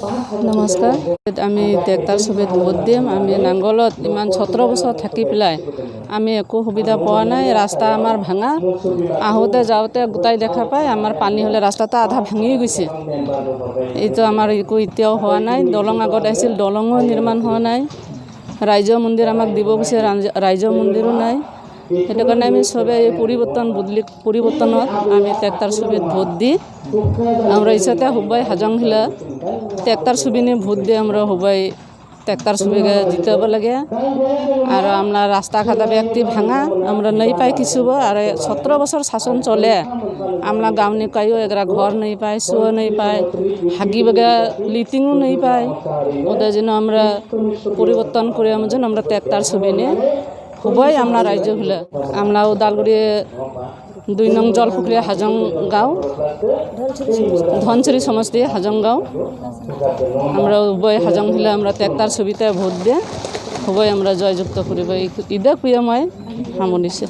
নমস্কাৰ আমি ট্ৰেক্টৰ ছবিত ভোট দিম। আমি নাংগলত ইমান 17 বছৰ থাকি পেলাই আমি একো সুবিধা পোৱা নাই। ৰাস্তা আমাৰ ভাঙা, আহোঁতে যাওঁতে গোটাই দেখা পায় আমাৰ পানী হ'লে ৰাস্তাটো আধা ভাঙি গৈছে। এইটো আমাৰ একো এতিয়াও হোৱা নাই। দলং আগত আহিছিল, দলঙো নিৰ্মাণ হোৱা নাই। ৰাইজ মন্দিৰ আমাক দিব গৈছে, ৰাইজ মন্দিৰো নাই। সেইটো কাৰণে আমি সবে পরিবর্তনত আমি ট্রেক্টর ছবিত ভোট দি আমরা ইচ্ছাতে সবাই হাজং হিলা ট্রেক্টর ছবি নিয়ে ভোট দিয়ে আমরা সবাই ট্রেক্টর ছবিকে জিতাব লাগে। আর আমরা রাস্তাঘাট ব্যক্তি ভাঙা আমরা नहीं পাই কিছু। আর 17 বছর শাসন চলে আমরা গাঁव में कई एगरा घर नहीं पाए, सो नहीं पाए, हागी बगा लिटिंगो नहीं पाए। ওদের জন্য আমরা পরিবর্তন করে আমরা ট্রেক্টর ছবি নিয়ে সবাই আমরা রাজ্য হলে আমরা ওদালগুড়ি 2 নং জলপুকুরি হাজং গাঁও, ধনচুরি সমষ্টি হাজং গাঁও। আমরা সবাই হাজং হলে আমরা ট্রেক্টর ছবিতে ভোট দিয়ে সবাই আমরা জয়যুক্ত করিব। ইদা কুয়ে মই সামৰিছে।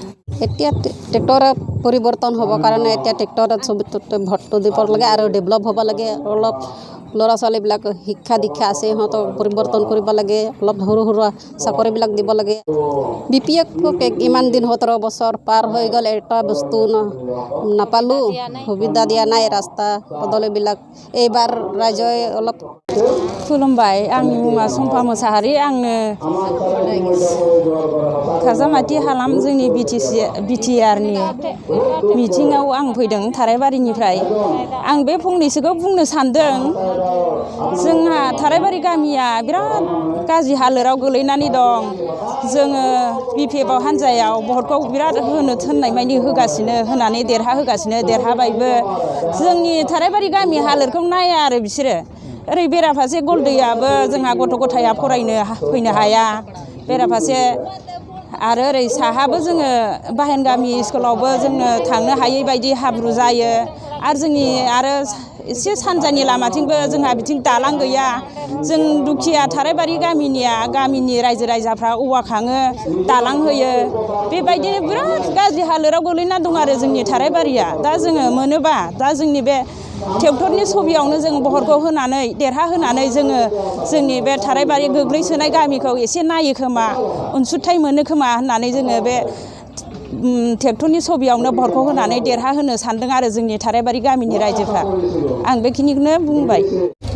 এতিয়া ট্ৰেক্টৰ পৰিৱৰ্তন হ'ব কাৰণে এতিয়া ট্ৰেক্টৰ ছবিত ভোটটো দিব লাগে আৰু ডেভেলপ হ'ব লাগে। অলপ ল'ৰা ছোৱালীবিলাক শিক্ষা দীক্ষা আছে, সিহঁতক পৰিৱৰ্তন কৰিব লাগে। অলপ সৰু সৰু চাকৰিবিলাক দিব লাগে। BPF ইমান দিন 17 বছৰ পাৰ হৈ গ'ল, এটা বস্তু নাপালোঁ, সুবিধা দিয়া নাই ৰাস্তা পদূলিবিলাক। এইবাৰ ৰাইজে অলপ खुलुमबाय। आंनि मुङा सम्फा मोसाहारि। आंनो खारजामाटि हालाम जोंनि BTRनि मिटिङाव आं फैदों थारायबारिनिफ्राय। आं बे फंनैसोखौ बुंनो सानदों। जोंहा थारायबारि गामिया बिराद गाज्रि हालोदाव गोलैनानै दं। जोङो BPF हान्जायाव भटखौ बिराद होननाय मानि होगासिनो, होनानै देरहाहोगासिनो, देरहाबायबो। जोंनि थारायबारि गामि हालोदखौ नाया आरो बिसोरो। ओरै बेराफारसे गलदैयाबो जोंहा गथ' गथाया फैनो हाया बेराफारसे। आरो ओरै साहाबो जोङो बाहेन गामि स्कुलावबो जोङो थांनो हायै बायदि हाब्रु जायो। आरो जोंनि एसे सानजानि लामाथिंबो जोंहा बिथिं दालां गैया। जों दुखिया थारायबारि गामिनिया गामिनि रायजो राजाफ्रा औवा खाङो, दालां होयो। बेबायदिनो बिराद गाज्रि हालोदाव गोलैना दं आरो जोंनि थारायबारिया। दा जोङो मोनोबा दा जोंनि बे ट्रेक्टरनि छबियावनो जों भटखौ होनानै देरहाहोनानै जोङो जोंनि बे थारायबारि गोग्लैसोनाय गामिखौ एसे नायो खोमा, अनसुंथाइ मोनो खोमा होननानै जोङो बे ट्रेक्टरनि छबियावनो भटखौ होनानै देरहाहोनो सानदों आरो जोंनि थारायबारि गामिनि रायजोफ्रा। आं बेखिनिखौनो बुंबाय।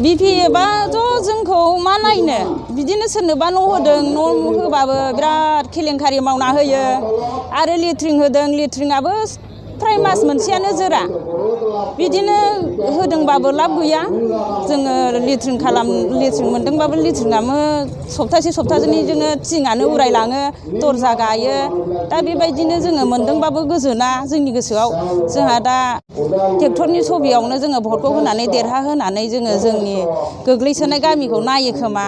BPFआथ' जोंखौ मा नायनो, बिदिनो सोरनोबा न' होदों, न' होबाबो बिराद केलेंकारि मावना होयो। आरो लेट्रिन होदों, लेट्रिनाबो फ्राय मास मोनसेयानो जोरा। बिदिनो होदोंबाबो लाब गैया। जोङो लेट्रिन मोनदोंबाबो लेट्रिनाबो सप्तासेनिजोंनो थिङानो उरायलाङो, दरजा गायो। दा बेबायदिनो जोङो मोनदोंबाबो गोजोना जोंनि गोसोआव। जोंहा दा ट्रेक्टरनि छबियावनो जोङो भटखौ होनानै देरहाहोनानै जोङो जोंनि गोग्लैसोनाय गामिखौ नायो खोमा,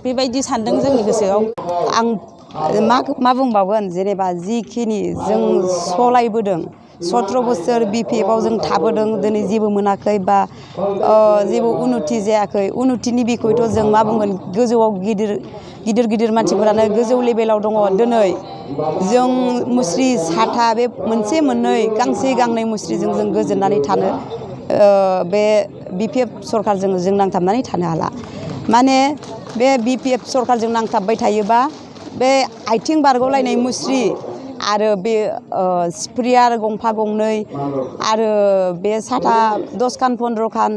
बेबायदि सानदों जोंनि गोसोआव। आं मा बुंबावगोन, जेनेबा जिखिनि जों सलायबोदों 17 बोसोर BPFआव जों थाबोदों, दिनै जेबो मोनाखै बा जेबो उन्नति जायाखै। उन्नतिनि बिखयथ' जों मा बुंगोन, गोजौआव गिदिर मानसिफोरानो गोजौ लेभेलाव दङ। दिनै जों मुस्रि साथा बे मोनसे मोननै गांसे गांनै मुस्रिजों जों गोजोननानै थानो बे BPF सरकारजों जों नांथाबनानै थानो हाला। माने बे BPF सरकारजों नांथाबबाय थायोबा बे आथिं बारग'लायनाय मुस्रि आरो बे स्प्रेयार गंफा गंनै आरो बे साथा 10 खान 15 खान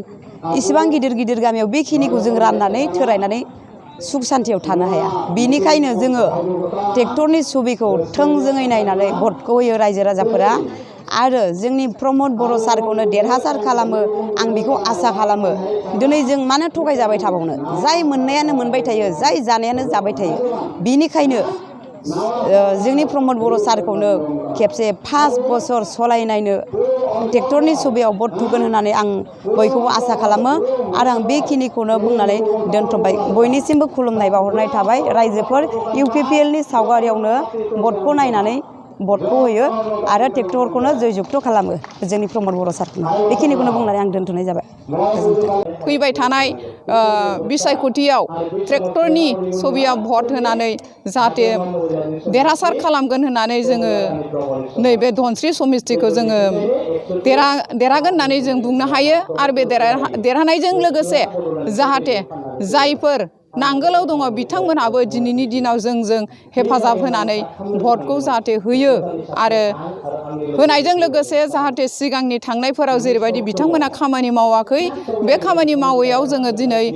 इसिबां गिदिर गामियाव बेखिनिखौ जों राननानै थोरायनानै सुख सान्थियाव थानो हाया। बिनिखायनो जोङो ट्रेक्टरनि छबिखौ थोंजोङै नायनानै भटखौ होयो रायजो राजाफोरा। आरो जोंनि प्रमद बर' सारखौनो देरहासार खालामो, आं बेखौ आसा खालामो। दिनै जों मानो थगायजाबाय थाबावनो, जाय मोननायानो मोनबाय थायो, जाय जानायानो जाबाय थायो। बिनिखायनो जोंनि प्रमद बर' सारखौनो खेबसे 5 बोसोर सलायनायनो ट्रेक्टरनि छबियाव भट थुगोन होननानै आं बयखौबो आसा खालामो। आरो आं बेखिनिखौनो बुंनानै दोनथ'बाय। बयनिसिमबो खुलुमनाय बावहरनाय थाबाय। रायजोफोर UPPLनि सावगारियावनो भटखौ नायनानै भटखौ होयो आरो ट्रेक्टरखौनो जयजुक्त खालामो जोंनि प्रमद बर' सारखौनो बेखिनिखौनो बुंनानै आं दोनथ'नाय जाबाय गोजोन्थों। फैबाय थानाय बिसायख'थियाव ट्रेक्टरनि सबियाव भट होनानै जाहाथे देरहासार खालामगोन होननानै जोङो नैबे धनस्रि समिस्थिखौ जोङो देरहागोन होननानै जों बुंनो हायो आरो बे देरहानायजों लोगोसे जाहाथे जायफोर नांगोलाव दङ बिथांमोनहाबो दिनैनि दिनाव जोंजों हेफाजाब होनानै भटखौ जाहाथे होयो आरो होनायजों लोगोसे जाहाथे सिगांनि थांनायफोराव जेरैबायदि बिथांमोना खामानि मावाखै बे खामानि मावैयाव जोङो दिनै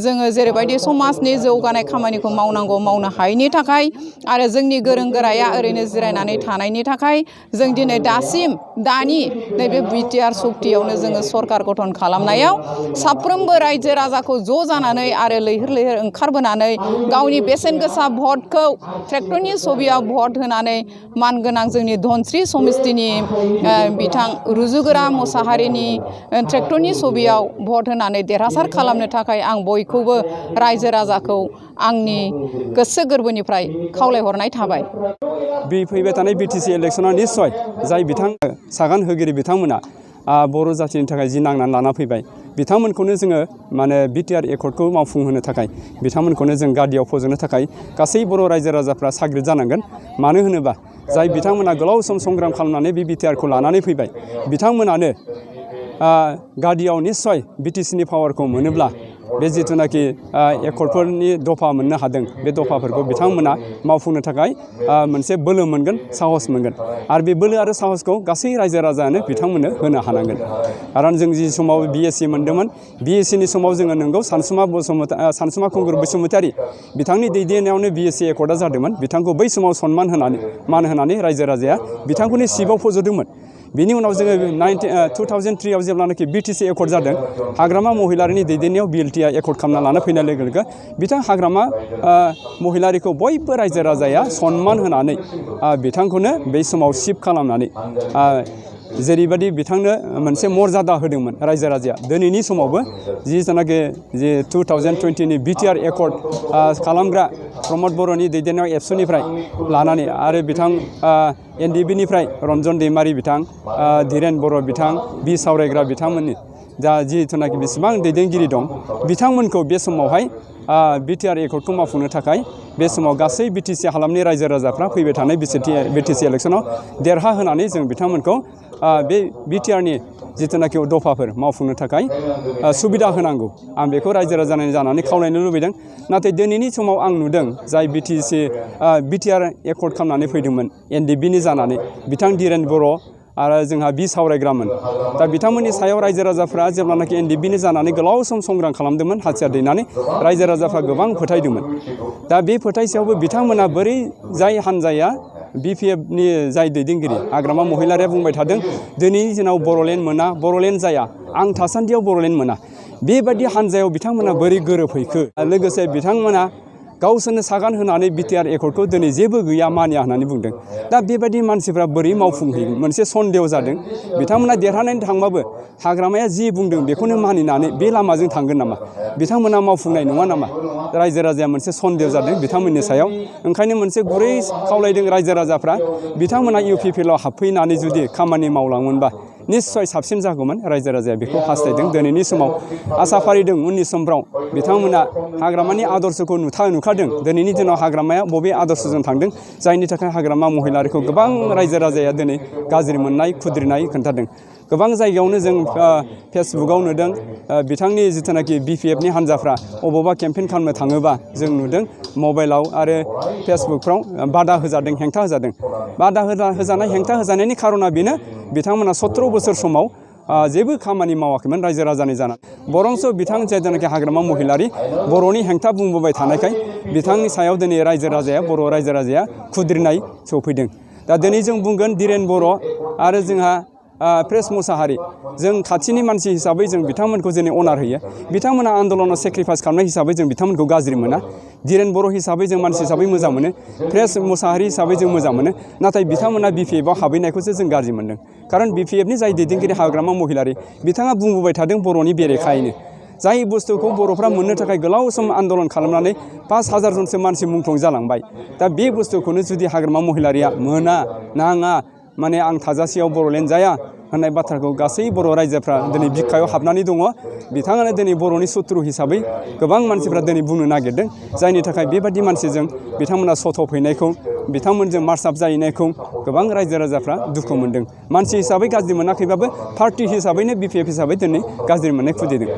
जोङो जेरैबायदि समाजनि जौगानाय खामानिखौ मावनांगौ मावनो हायैनि थाखाय आरो जोंनि गोरों गोराया ओरैनो जिरायनानै थानायनि थाखाय जों दिनै दासिम दानि नैबे बिटिआर सक्तियावनो जोङो सरकार गठन खालामनायाव साफ्रोमबो रायजो राजाखौ ज' जानानै आरो लैहोर लैहोर ओंखारबोनानै गावनि बेसेन गोसा भटखौ ट्रेक्टरनि सबियाव भट होनानै मानगोनां जोंनि धनस्रि समिस्थिनि बिथां रुजुगोरा मोसाहारिनि ट्रेक्टरनि सबियाव भट होनानै देरहासार खालामनो थाखाय आं बयखौबो रायजो राजाखौ आंनि गोसो गोरबोनिफ्राय खावलायहरनाय थाबाय। बे फैबाय थानाय बिटिसि इलेक्सनाव निस्सय जाय बिथां सागान होगिरि बिथांमोना बर' जाथिनि थाखाय जि नांनानै लाना फैबाय बिथांमोनखौनो जोङो माने बिटिआर एकर्डखौ मावफुंहोनो थाखाय बिथांमोनखौनो जों गादियाव फज'नो थाखाय गासै बर' रायजो राजाफ्रा साग्रिद जानांगोन। मानो होनोबा जाय बिथांमोना गोलाव सम संग्राम खालामनानै बे बिटिआरखौ लानानै फैबाय बिथांमोनानो गादियाव निस्सय बिटिसिनि पावारखौ मोनोब्ला बे जिथुनाखि एकर्डफोरनि दफा मोननो हादों बे दफाफोरखौ बिथांमोना मावफुंनो थाखाय मोनसे बोलो मोनगोन साहस मोनगोन आरो बे बोलो आरो साहसखौ गासै रायजो राजानो बिथांमोननो होनो हानांगोन। खारन जों जि समाव बिएससि मोन्दोंमोन बिएससिनि समाव जोङो नंगौ सानसुमा खुंगुर बसुमतारी बिथांनि दैदेननायावनो बिएससि एकर्डआ जादोंमोन। बिथांखौ बै समाव मान होनानै रायजो राजाया बिथांखौनो सिबाव फज'दोंमोन। बिनि उनाव जोङो 2003आव जेब्लानाखि बिटिसि एकर्ड जादों हाग्रामा महिलारिनि दैदेननायाव बिएलटिआ एकर्ड खालामना लाना फैनाय लोगो लोगो बिथां हाग्रामा महिलारिखौ बयबो रायजो राजाया सनमान होनानै बिथांखौनो बै समाव सिफ खालामनानै जेरैबायदि बिथांनो मोनसे मर्यादा होदोंमोन रायजो राजाया दिनैनि समावबो जिथुनाखि 2020नि बिटिआर एकर्ड खालामग्रा प्रमद बर'नि दैदेननायाव एबसुनिफ्राय लानानै आरो बिथां एनडिबिनिफ्राय रन्जन दैमारि बिथां धीरेन बर' बिथां बि सावरायग्रा बिथांमोननि दा जिथुनाखि बेसेबां दैदेनगिरि दं बिथांमोनखौ बे समावहाय बिटिआर एकर्डखौ मावफुंनो थाखाय बे समाव गासै बिटिसि हालामनि रायजो राजाफ्रा फैबाय थानाय बिटिसि इलेक्सनाव देरहा होनानै जों बिथांमोनखौ बे बिटिआरनि जिथुनाखि दफाफोर मावफुंनो थाखाय सुबिदा होनांगौ आं बेखौ रायजो राजानि जानानै खावलायनो लुबैदों। नाथाय दिनैनि समाव आं नुदों जाय बिटिआर एकर्ड खालामनानै फैदोंमोन एनडिबिनि जानानै बिथां धीरेन बर' आरो जोंहा बि सावरायग्रामोन दा बिथांमोननि सायाव रायजो राजाफ्रा जेब्लानाखि एनडिबिनि जानानै गोलाव सम संग्राम खालामदोंमोन हाथियार दैनानै रायजो राजाफ्रा गोबां फोथायदोंमन। दा बे फोथायसेयावबो बिथांमोना बोरै जाय हान्जाया बिपिएफनि जाय दैदेनगिरि हाग्रामा महिलारिया बुंबाय थादों दिनैनि दिनाव बर'लेण्ड जाया आं थासान्दियाव बर'लेण्ड मोना बेबायदि हान्जायाव बिथांमोना बोरै गोरोबहैखो लोगोसे बिथांमोना गावसोरनो सागान होनानै बिटिआर एकर्डखौ दिनै जेबो गैया मानिया होननानै बुंदों। दा बेबायदि मानसिफ्रा बोरै मावफुंहैगोन मोनसे सन्देह जादों। बिथांमोना देरहानानै थांबाबो हाग्रामाया जि बुंदों बेखौनो मानिनानै बे लामाजों थांगोन नामा बिथांमोना मावफुंनाय नङा नामा रायजो राजाया मोनसे सन्देह जादों बिथांमोननि सायाव। ओंखायनो मोनसे गुरै खावलायदों रायजो राजाफ्रा बिथांमोना इउपिपिएलआव हाबफैनानै जुदि खामानि मावलाङोमोनबा निस्सय साबसिन जागौमोन रायजो राजाया बेखौ हास्थायदों। दिनैनि समाव आसा फारिदों उननि समफ्राव बिथांमोना हाग्रामानि आदर्शखौ नुखादों दिनैनि दिनाव हाग्रामाया बबे आदर्शजों थांदों जायनि थाखाय हाग्रामा महिलारिखौ गोबां रायजो राजाया दिनै गाज्रि मोननाय खुद्रिनाय खोन्थादों। गोबां जायगायावनो जों फेसबुकाव नुदों बिथांनि जिथुनाखि बिपिएफनि हान्जाफ्रा अबावबा केम्पेइन खालामनो थाङोबा जों नुदों मबाइलाव आरो फेसबुकफ्राव बादा होजादों हेंथा होजादों। बादा होजानाय हेंथा होजानायनि खारना बेनो बिथांमोना 17 बोसोर समाव जेबो खामानि मावाखैमोन रायजो राजानि जाना बरंस बिथां जायनाखि हाग्रामा महिलारि बर'नि हेंथा बुंबोबाय थानायखाय बिथांनि सायाव दिनै बर' रायजो राजाया खुद्रिनाय सफैदों। दा दिनै जों बुंगोन धीरेन बर' आरो जोंहा प्रेस मोसाहारि जों खाथिनि मानसि हिसाबै जों बिथांमोनखौ दिनै अनार होयो। बिथांमोना आन्दलनाव सेक्रिफाइस खालामनाय हिसाबै जों बिथांमोनखौ गाज्रि मोना। धीरेन बर' हिसाबै जों मानसि हिसाबै मोजां मोनो प्रेस मोसाहारि हिसाबै जों मोजां मोनो। नाथाय बिथांमोना बिपिएफआव हाबहैनायखौसो जों गाज्रि मोनदों। खारन बिपिएफनि जाय दैदेनगिरि हाग्रामा महिलारि बिथाङा बुंबोबाय थादों बर'नि बेरेखायैनो जाय बुस्थुखौ बर'फ्रा मोननो थाखाय गोलाव सम आन्दलन खालामनानै 5,000 जनसो मानसि मुंख्लं जालांबाय दा बे बुस्थुखौनो जुदि हाग्रामा महिलारिया मोना नाङा माने आं थाजासेयाव बर'लेण्ड जाया होननाय बाथ्राखौ गासै बर' रायजोफ्रा दिनै बिखायाव हाबनानै दङ बिथाङानो दिनै बर'नि सुथ्रु हिसाबै गोबां मानसिफ्रा दिनै बुंनो नागिरदों जायनि थाखाय बेबादि मानसिजों बिथांमोना सथ'फैनायखौ बिथांमोनजों मार्चआप जाहैनायखौ गोबां रायजो राजाफ्रा दुखु मोनदों मानसि हिसाबै गाज्रि मोनाखैबाबो पार्टि हिसाबैनो BPF हिसाबै दिनै गाज्रि मोननाय खुदिदों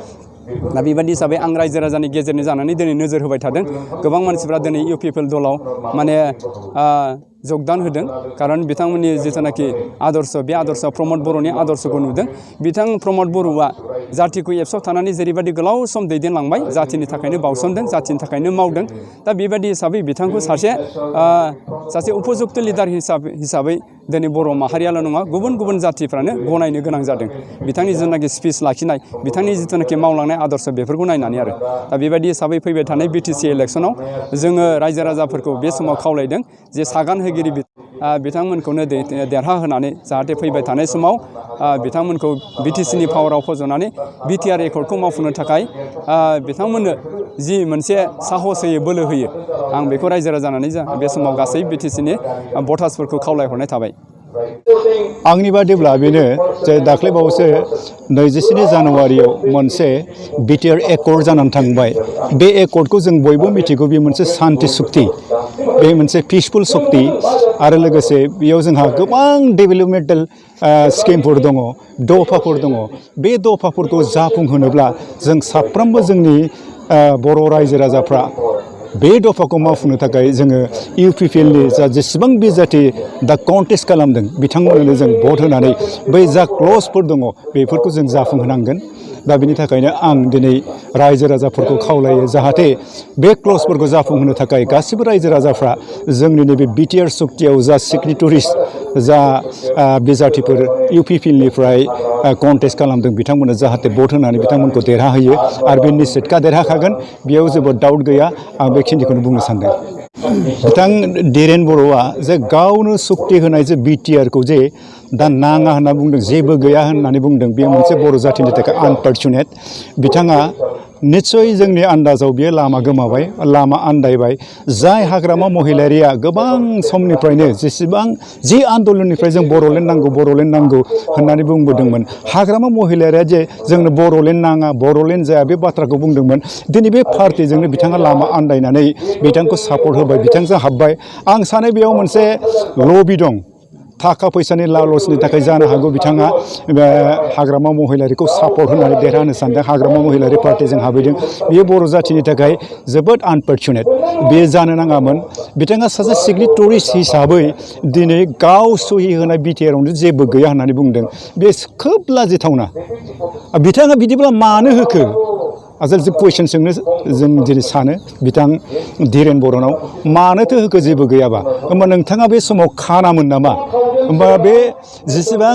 दा बेबायदि हिसाबै आं रायजो राजानि गेजेरनि जानानै दिनै नोजोर होबाय थादों गोबां मानसिफ्रा दिनै UPPL दलाव माने जगदान होदों खारन बिथांमोननि जिथुनाखि आदर्श बे आदर्शआ प्रमद बर'नि आदर्शखौ नुदों बिथां प्रमद बर'आ जातिखौ एबसुआव थानानै जेरैबायदि गोलाव सम दैदेनलांबाय जातिनि थाखायनो बावसोमदों जातिनि थाखायनो मावदों दा बेबायदि हिसाबै बिथांखौ सासे उपयुक्त लिडार हिसाबै दिनै बर' माहारियाल' नङा गुबुन गुबुन जातिफ्रानो गनायनो गोनां जादों बिथांनि जिथुनाखि स्पिच लाखिनाय बिथांनि जिथुनाखि मावलांनाय आदर्श बेफोरखौ नायनानै आरो दा बेबायदि हिसाबै फैबाय थानाय BTC इलेक्सनाव जोङो रायजो राजाफोरखौ बे समाव खावलायदों जे सागान होगिरि बिथांमोनखौनो देरहाहोनानै जाहाथे फैबाय थानाय समाव बिथांमोनखौ BTCनि पावाराव फज'नानै BTR एकर्डखौ मावफुंनो थाखाय बिथांमोननो जि मोनसे साहस होयो बोलो होयो आं बेखौ रायजो राजा जानानै बे समाव गासै BTCनि भटार्सफोरखौ खावलायहरनाय थाबाय आंनि बादिब्ला बेनो जे दाख्लै बावैसो 27 जानुवारियाव मोनसे BTR एकर्ड जानानै थांबाय बे एकर्डखौ जों बयबो मिथिगौ बे मोनसे शान्ति सुक्ति बे मोनसे पिसफुल सुक्ति आरो लोगोसे बेयाव जोंहा गोबां डेभेलपमेन्टेल स्किमफोर दङ दफाफोर दङ बे दफाफोरखौ जाफुंहोनोब्ला जों साफ्रोमबो जोंनि बर' रायजो राजाफ्रा बे दफाखौ मावफुंनो थाखाय जोङो UPPLनि जेसेबां बिजाथि दा कन्टेस्ट खालामदों बिथांमोननो जों भट होनानै बै जा क्लजफोर दङ बेफोरखौ जों जाफुंहोनांगोन दा बिनि थाखायनो आं दिनै रायजो राजाफोरखौ खावलायो जाहाथे बे क्लजफोरखौ जाफुंहोनो थाखाय गासिबो रायजो राजाफ्रा जोंनि नैबे BTR सुक्तियाव जा सिगनेटरिस जा बिजाथिफोर UPPLनिफ्राय कन्टेस्ट खालामदों बिथांमोननो जाहाथे भट होनानै बिथांमोनखौ देरहाहोयो आरो बे निश्चितखा देरहाखागोन बेयाव जेबो डाउट गैया आं बेखिनिखौनो बुंनो सानदों बिथां धीरेन बर'आ जे गावनो सुक्ति होनाय जे BTRखौ जे दा नाङा होनना बुंदों जेबो गैया होननानै बुंदों बे मोनसे बर' जाथिनि थाखाय आनफर्चुनेट बिथाङा निस्सय जोंनि आन्दाजाव बियो लामा गोमाबाय लामा आन्दायबाय जाय हाग्रामा महिलारिया गोबां समनिफ्रायनो जि आन्दलननिफ्राय जों बर'लेण्ड नांगौ होननानै बुंबोदोंमोन हाग्रामा महिलारिया जे जोंनो बर'लेण्ड नाङा बर'लेण्ड जाया बे बाथ्राखौ बुंदोंमोन दिनै बे पार्टिजोंनो बिथाङा लामा आन्दायनानै बिथांखौ सापर्ट होबाय बिथांजों हाबबाय आं सानो बेयाव मोनसे लबि दं थाखा फैसानि लालसनि थाखाय जानो हागौ बिथाङा हाग्रामा महिलारिखौ सापर्ट होनानै देरहानो सानदों हाग्रामा महिलारि पार्टिजों हाबैदों बियो बर' जाथिनि थाखाय जोबोद आनफर्चुनेट बेयो जानो नाङामोन बिथाङा सासे सिगनेटरिस्ट हिसाबै दिनै गाव सहि होनाय BTRआवनो जेबो गैया होननानै बुंदों बे खोब लाजिथावना बिथाङा बिदिब्ला मानो होखो आसलथे जों कुइसन सोंनो जों दिनै सानो बिथां धीरेन बर'नाव मानोथो होखो जेबो गैयाबा होमबा नोंथाङा बे समाव खानामोन नामा होमबा बे जेसेबां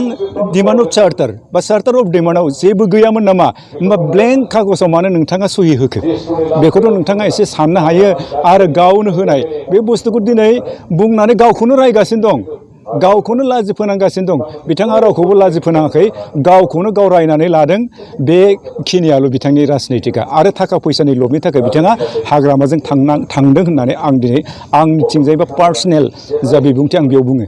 डिमान्ड अफ चार्टार बा चार्टार अफ डिमान्डआव जेबो गैयामोन नामा होमबा ब्लेंक कागजाव मानो नोंथाङा सहि होखो बेखौथ' नोंथाङा एसे साननो हायो आरो गावनो होनाय बे बुस्थुखौ दिनै बुंनानै गावखौनो रायगासिनो दं गावखौनो लाजि फोनांगासिनो दं बिथाङा रावखौबो लाजि फोनाङाखै गावखौनो गाव रायनानै लादों बेखिनियाल' बिथांनि राजनितिका आरो थाखा फैसानि लबनि थाखाय बिथाङा हाग्रामाजों थांदों होननानै आं दिनै आंनिथिंजाय बा पार्सनेल जा बिबुंथि आं बेयाव बुङो